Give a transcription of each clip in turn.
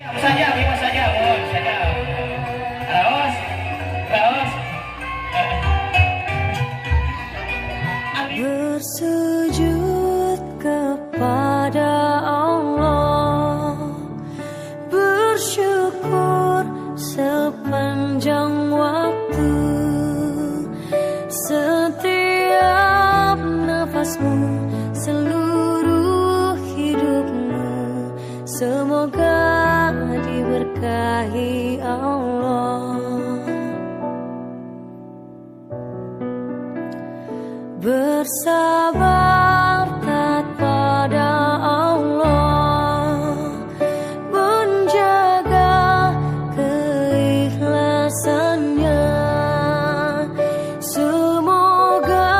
Saja, lima saja, mohon saja. Raos, raos. Bersujud kepada Allah, bersyukur sepanjang waktu. Setiap nafasmu, seluruh hidupmu, semoga diberkahi Allah. Bersabar taat pada Allah, menjaga keikhlasannya. Semoga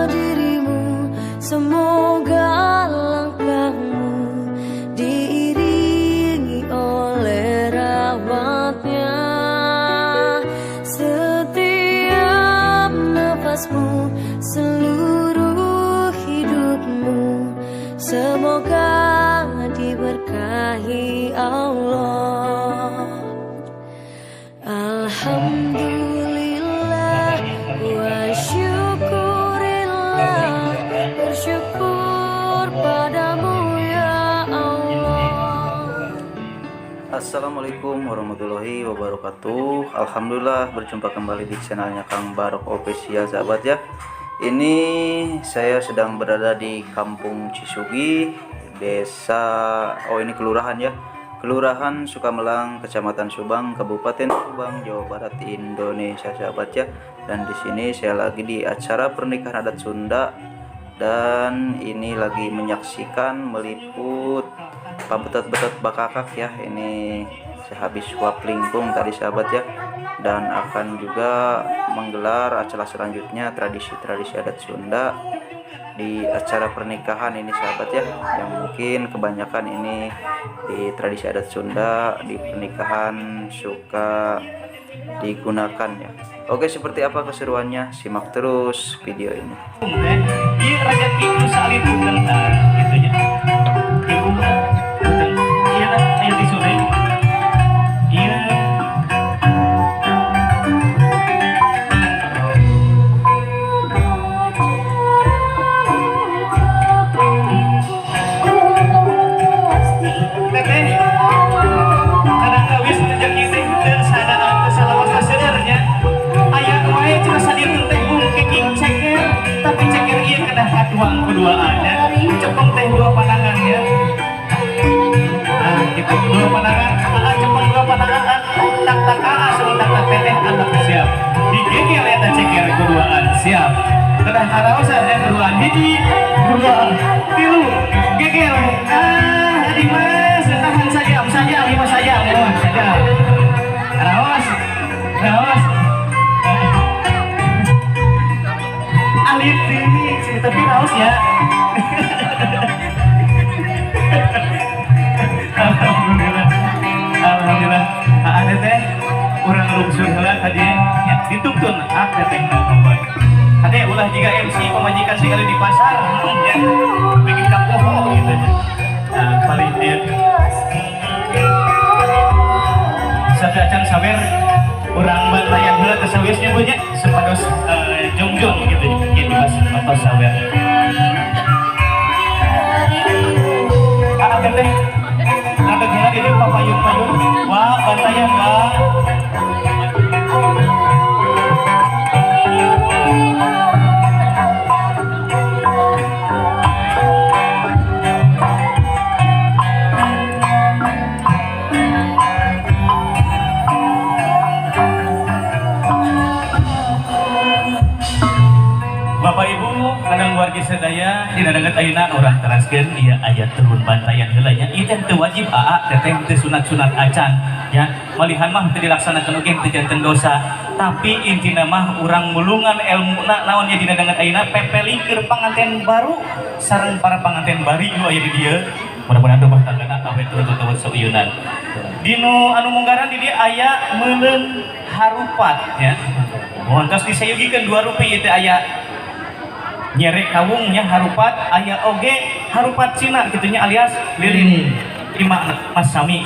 dirimu, semoga langkahmu diiringi oleh rahmatnya. Setiap nafasmu, seluruh hidupmu, semoga diberkahi Allah. Alhamdulillah wa syukurillah, bersyukur padamu ya Allah. Assalamualaikum warahmatullahi wabarakatuh. Alhamdulillah, berjumpa kembali di channelnya Kang Barok Official, sahabat ya. Ini saya sedang berada di Kampung Cisugi, desa, oh, ini kelurahan ya, Kelurahan Sukamelang, Kecamatan Subang, Kabupaten Subang, Jawa Barat, Indonesia, sahabat ya. Dan di sini saya lagi di acara pernikahan adat Sunda dan ini lagi menyaksikan, meliput pabetot-betot bakakak ya. Ini sehabis suap lingkung tadi, sahabat ya, dan akan juga menggelar acara selanjutnya tradisi-tradisi adat Sunda di acara pernikahan ini, sahabat ya, yang mungkin kebanyakan ini di tradisi adat Sunda di pernikahan suka digunakan ya. Oke, seperti apa keseruannya? Simak terus video ini. Ieu rezeki nu saalit tentang gitu nya. Ibu mah punten. Ieu lah aya di sore. Ieu. Teteh, kadang awis rezeki teh teu sadaan, teu salawas seueur nya. Aya wae cenah sadieu teh mung kenging ceker, tapi ceker ieu kedah katuang kuduaan nya. Cepeng teh dua pandangan ya. Ah, gitu. Dua pandangan, ah, cepeng dua pandangan, ah, tak tak ah, sebelum tak tak teteh anak siap. Digegel eta ceker kuduaan, siap. Kedah karaosan ya kuduaan, hiji, dua, tilu, gegel. Ah, Dimas, tahan saja, saja, lima saja, mohon saja. Raos, raos. Alit ini, tapi raos ya. Alhamdulillah. Alhamdulillah. Aa teh urang lungsur heula ka dieu nya, dituntun hak teteh nomor. Kade ulah jiga MC pamajikan sekali di pasar ya. Bikin kapoho gitu. Nah, paling dieu. Sateuacan sawer urang bantayan heula teh sawiosnya Bu nya, supados jongjong gitu ya di pas atau sawer. Ah, teteh ada heula di dieu papayun-payun. Wah, bantayan wah. Bapak Ibu kadang wargi sadaya dina danget ayeuna urang teraskeun ieu aya turun bantayan heula nya. Ieu teh teu wajib aa teteh, teu sunat-sunat acan ya. Malihan mah teu dilaksanakeun oge teu janten dosa. Tapi intina mah urang mulungan elmuna naon nya dina danget ayeuna pepelingkeun panganten baru sareng para panganten bari nu aya di dieu. Mudah-mudahan rumah tanggana awet turun tawet sauyunan. Dinu anu munggaran di dieu aya meuleum harupat ya. Mohon tos disayogikeun dua rupi ieu teh aya nyerek kawungnya harupat, aya oge harupat Cina gitunya alias lilin lima mas sami.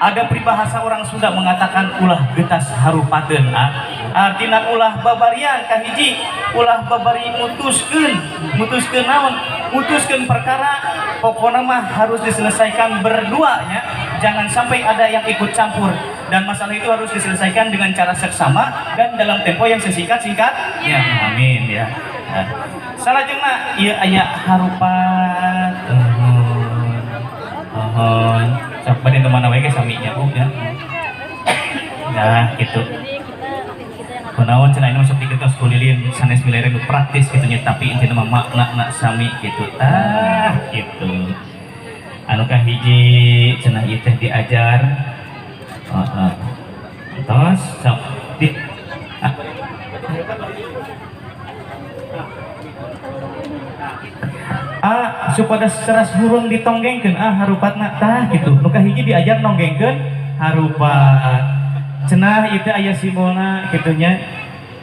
Ada peribahasa orang Sunda mengatakan ulah getas harupateun, ah. Artina ulah babarian kahiji, ulah babari mutuskeun, mutuskeun naon? Mutuskeun perkara, pokoknya mah harus diselesaikan berdua nya. Jangan sampai ada yang ikut campur dan masalah itu harus diselesaikan dengan cara seksama dan dalam tempo yang sesingkat-singkatnya. Amin ya. Nah, salajengna ieu aya harupat. Mohon. Sok bade nu mana wae ge sami nya, Bu ya. Nah, gitu. Kunaon cenah ini masuk diketos ku lilin sanes milere nu praktis gitu nya, tapi intina mah makna sami gitu. Tah, gitu. Anu kahiji cenah ieu teh diajar. Heeh. Tos sok di ah. Ah, supados teras hurung ditonggengkeun ah harupatna tah gitu. Nu kahiji diajar nonggengkeun harupat. Cenah ieu teh aya simbolna kitu nya.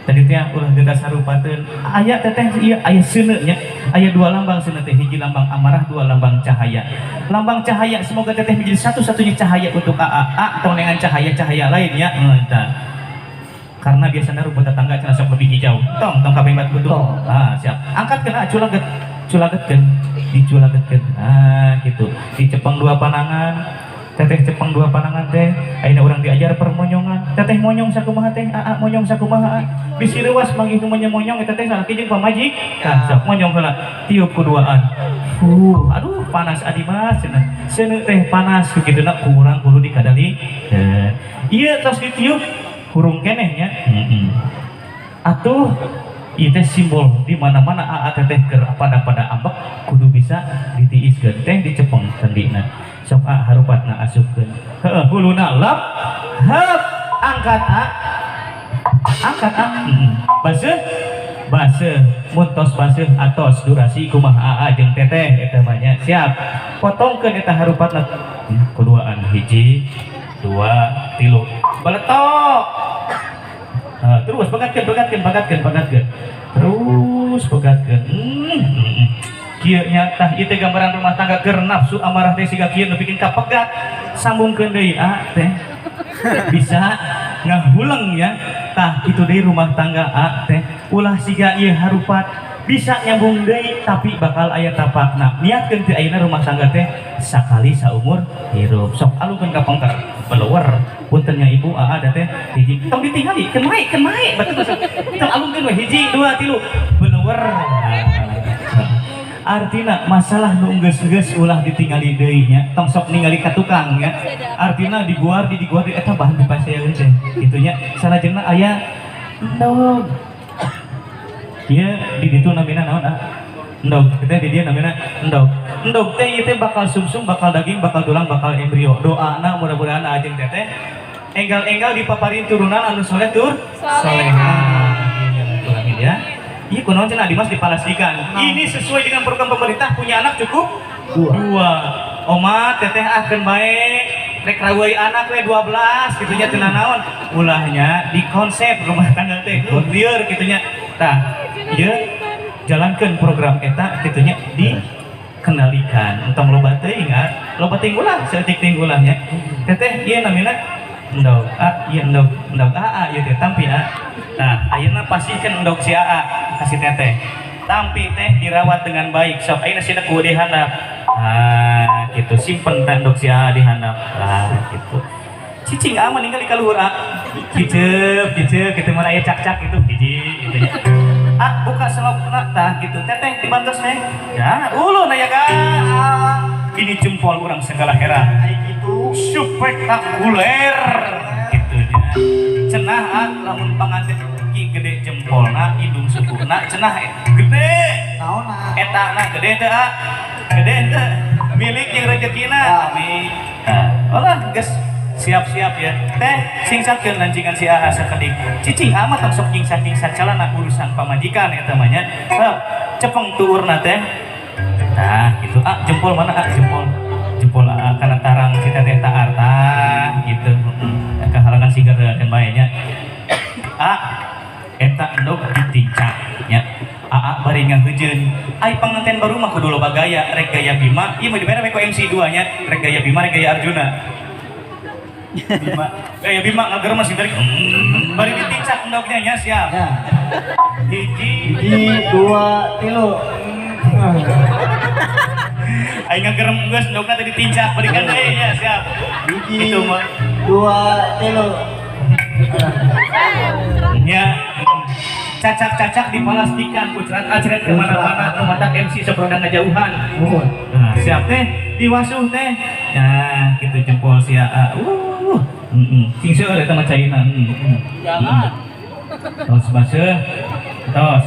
Tadi teh ulah getas harupateun. Aya teteh ieu aya seuneu nya. Aya dua lambang seuneu teh, hiji lambang amarah, dua lambang cahaya. Lambang cahaya semoga teteh menjadi satu-satunya cahaya untuk AA. A tong dengan cahaya-cahaya lainnya. Heuh tah. Karena biasanya rumput tetangga cenah sok lebih hijau. Tong tong kabeh bat kudu. Ah, siap. Angkat kena culaget. Culagetkeun, diculagetkeun. Ah, gitu. Dicepeng dua panangan. Teteh cepeng dua panangan teh. Ayeuna urang diajar permonyongan. Teteh monyong sakumaha teh? Aa monyong sakumaha? Bisi reuwas manggih nu monyong eta teh salaki jeung pamajik. Tah, sok monyong heula. Tiup kuduaan. Aduh panas adi mas cenah. Seuneu teh panas kitu na kurang kudu dikadali. Ieu tos ditiup hurung keneh nya. Heeh. Atuh ieu teh simbol di mana-mana aa teteh keur pada-pada ambek kudu bisa ditiiskeun teh dicepeng tendina. Sok a harupatna asupkeun. Heueuh huluna lep. Heup angkat a. Angkat a. Heeh. Baseuh baseuh mun tos baseuh atos durasi kumaha aa jeung teteh eta mah nya. Siap. Potongkeun eta harupatna kuduaan hiji, dua, tilu. Beletok. Terus pegatkeun pegatkeun pegatkeun pegatkeun. Terus pegatkeun. Kieu nya tah ieu teh gambaran rumah tangga keur nafsu amarah teh siga kieu nepikeun ka pegat. Sambungkeun deui a teh. Bisa ngahuleng ya. Tah kitu deui rumah tangga a teh. Ulah siga ieu harupat bisa nyambung deui tapi bakal aya tapakna. Niatkeun teh ayeuna rumah tangga teh sakali saumur hirup. Sok alungkeun ka pengker beleuwer. Punten nya ibu aa da teh hiji tong ditingali keun mae keun mae batur tong alungkeun we hiji dua tilu beleuwer. Artina masalah nu geus-geus ulah ditingali deui nya, tong sok ningali ka tukang nya. Artina diguar di diguar di eta bahan dipaseun teh kitu nya. Salajengna aya endog. Ieu di ditu namina naon ah? Endog. Teh di dieu namina endog. Endog teh ieu teh bakal sumsum, bakal daging, bakal tulang, bakal embrio. Doana mudah-mudahan ajeng teteh enggal-enggal dipaparin turunan anu soleh tur solehah. Amin ya. Iya kunaon cenah Dimas dipalasdikan. Ini sesuai dengan program pemerintah punya anak cukup dua. Oma teteh ah keun bae rek raweuy anak we 12 kitu nya teu naon. Ulahnya di konsep rumah tangga teh lieur kitu nya. Tah, ieu jalankeun program eta kitu nya dikendalikan. Entong loba teuing ah. Loba teuing ulah, saeutik teuing ulah nya. Teteh ieu namina endog. Ah, ieu endog, endog aa ieu teh tampi ah. Nah, ayeuna pasihkeun endog si aa kasih teteh. Tampi teh dirawat dengan baik. Sok ayeuna sina kudu dihandap. Ah, gitu simpen teh endog si aa dihandap. Ah, gitu. Cicing aa mah ningali ka luhur aa. Kiceup, kiceup kitu mun aya cak-cak gitu hiji gitu nya. Ah, buka selopna tah gitu. Teteh dibantos teh. Ya, ulun aya ka. Ini jempol urang segala heran. Ai kitu Spektakuler gitu nya. Cenah ah, lamun panganten ki gede jempolna, indung sukuna cenah gede. Naon ah? Eta na gede teh ah. Gede teh milik jeung rezekina. Amin. Nah, olah geus siap-siap ya. Teh singsakeun lancingan si aa sakedik. Cicing amat tong sok nyingsak-nyingsak calana urusan pamajikan eta mah nya. Heup, cepeng tuurna teh. Nah, gitu. Ah, jempol mana ah jempol. Jempol ah kana tarang si teteh taar tah gitu. Kahalangan sigar keun bae nya. Ah, eta endog ditincak nya. Aa bari ngaheujeun. Ai panganten baru mah kudu loba gaya, rek gaya Bima, ieu mah dibere we ku MC 2 nya, rek gaya Bima, rek gaya Arjuna. Bima. Eh Bima ngagerem masih tarik. Bari ditincak endognya nya siap. Ya. Hiji, 2, 3. Aing ngagerem geus endogna teh ditincak balikan deui nya siap. 1, Itu mah 2, 3. Ya. Cacak-cacak dipalastikan kucerat-acret kemana-mana nu matak MC sok rada ngajauhan. Nah, siap teh diwasuh teh. Nah, kitu jempol sia. Sing seueur eta mah caina. Jangan. Tos baseuh. Tos.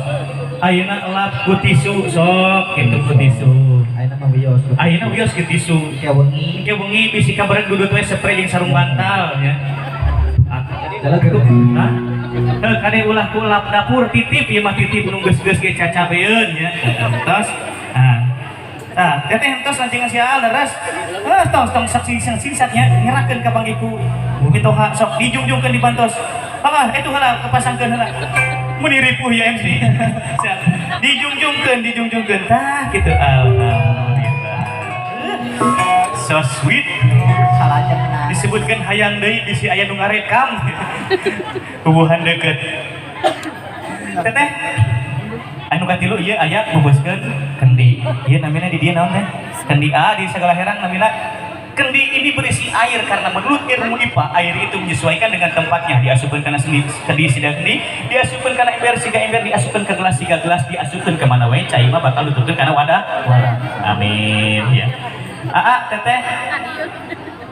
Ayeuna elap ku tisu sok kitu ku tisu. Ayeuna mah wios. Ayeuna wios ku tisu. Engke wengi. Engke wengi bisi kabareng dudut we spray jeung sarung bantal nya. Hah? Kade ulah ku lap dapur titip ieu mah titip nu geus-geus ge cacabeun nya. Tos. Nah. Tah, teteh entos anjing sia leres. Tos tong saksi-saksi nya nyerahkeun ka banggiku. Mitoha sok dijungjungkeun dibantos. Mangga itu heula kepasangkeun heula. Mun ripuh ya MC. Siap. Dijungjungkeun, dijungjungkeun tah kitu alhamdulillah. So sweet. Salahnya disebutkan hayang deui bisi aya nu ngarekam. Hubungan deket. Teteh anu katilu ieu aya bubuskeun kendi. Ieu namina di dieu naon teh? Kendi A di segala herang namina. Kendi ini berisi air karena menurut ilmu IPA air itu menyesuaikan dengan tempatnya. Diasupkeun kana sendi kendi siga kendi, diasupkeun kana ember siga ember, diasupkeun ke gelas siga gelas, diasupkeun ke mana wae cai mah bakal dituturkeun kana wadah. Amin ya. Aa teteh,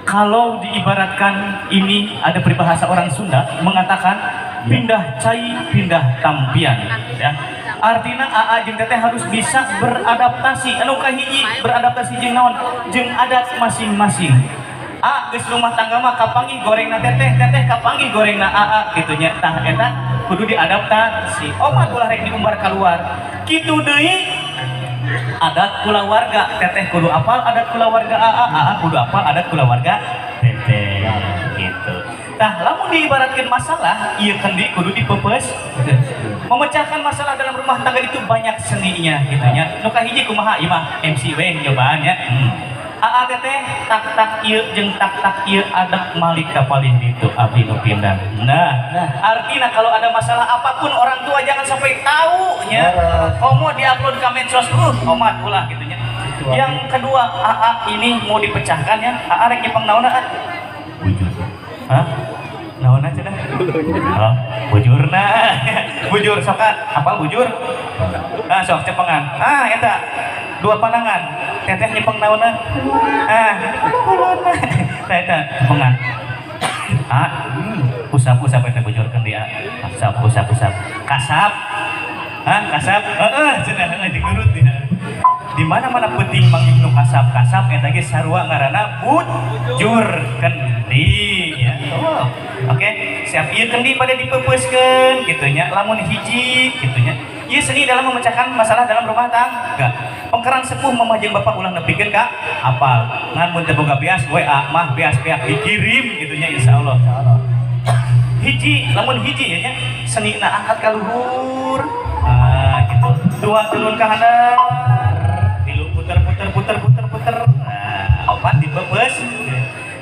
kalau diibaratkan ini ada peribahasa orang Sunda mengatakan pindah cai pindah tampian ya. Artinya aa jeung teteh harus bisa beradaptasi. Anu kahiji beradaptasi jeung naon? Jeung adat masing-masing. A geus rumah tangga mah kapanggih gorengna teteh, teteh kapanggih gorengna aa kitu nya. Tah eta kudu diadaptasi. Omat ulah rek diumbar kaluar. Kitu deui adat kulawarga, teteh kudu apal adat kulawarga aa, aa kudu apal adat kulawarga teteh gitu. Tah lamun diibaratkeun masalah, ieu kendi kudu dipepeus. Memecahkan masalah dalam rumah tangga itu banyak seninya gitu nya. Nu kahiji kumaha ieu mah MC we nyobaan nya. Aa teteh tak tak ieu jeung tak tak ieu adak malik ka palih ditu abdi nu pindah. Nah, artinya kalau ada masalah apapun orang tua jangan sampai tahu nya. Komo diupload ke medsos, omat ulah gitu nya. Yang kedua, aa ini mau dipecahkan ya. Aa rek nyepeng naonna ah? Bujur. Hah? Naonna cenah? Oh, bujurna. Bujur sok apal bujur? Ah, sok cepengan. Ah, eta dua pandangan. Teteh nyepeng naonna? Ah, huluna. Tah eta cepengan. Ah, usap-usap eta bujurkeun dia. Usap, usap, usap. Kasap. Hah, kasap? Heeh, cenah heeh digurut dia. Di mana-mana penting manggih nu kasap-kasap eta ge sarua ngaranna bujur kendi ya. Oh. Oke, siap ieu kendi pada dipepeuskeun kitu nya. Lamun hiji kitu nya. Ieu seni dalam memecahkan masalah dalam rumah tangga. Pengkeran sepuh mamah jeung bapak ulah nepikeun ka apal. Ngan mun teu boga beas WA mah beas-beas dikirim kitu nya insyaallah. Hiji, lamun hiji ya nya, senina angkat ka luhur. Ah gitu. Dua turun ka handap. Tilu puter puter puter puter puter. Nah, opat dipepeus.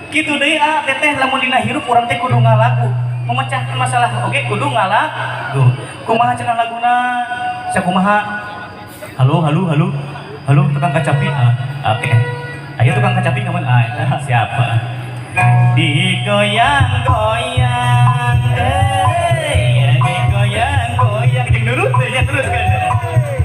Kitu deui ah teteh lamun dina hirup urang teh kudu ngalagu. Memecahkan masalah oke kudu ngalagu. Kumaha cenah laguna? Sakumaha? Halo halo halo. Halo tukang kacapi. Ah, oke. Ayo tukang kacapi kaman. Ah, siap. Digoyang-goyang, eh, digoyang-goyang, jeung nurut teh nya terus kan.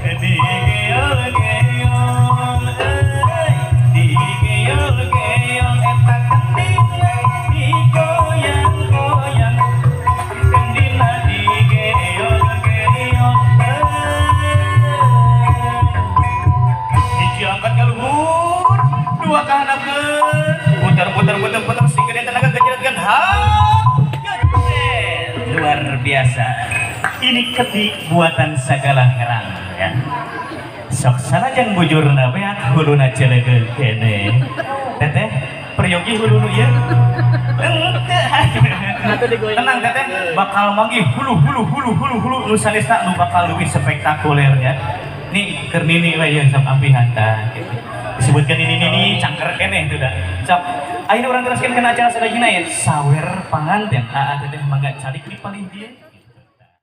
Digeol-geol, eh, digeol-geol, eta kendina digoyang-goyang, kendina digeol-geol, eh. Hiji angkat ka luhur, dua ka handapkeun, putar putar putar putar sing gede tenaga kejeretkeun, ha, gede. Luar biasa. Ini kendi buatan sagala herang ya. Sok sanajan bujurna beak huluna celegeun kene. Teteh, peryogi hulu nu ieu. Tenang teteh, bakal manggih hulu hulu hulu hulu hulu nu sanesna nu bakal leuwih spektakuler ya. Nih keur nini we ieu sok ampihan tah gitu. Disebutkan ini cangker keneh itu dah. Sok, ayeuna urang teruskeun kana acara sadayana ya. Sawer panganten. Aa teteh mangga calik di palih dieu.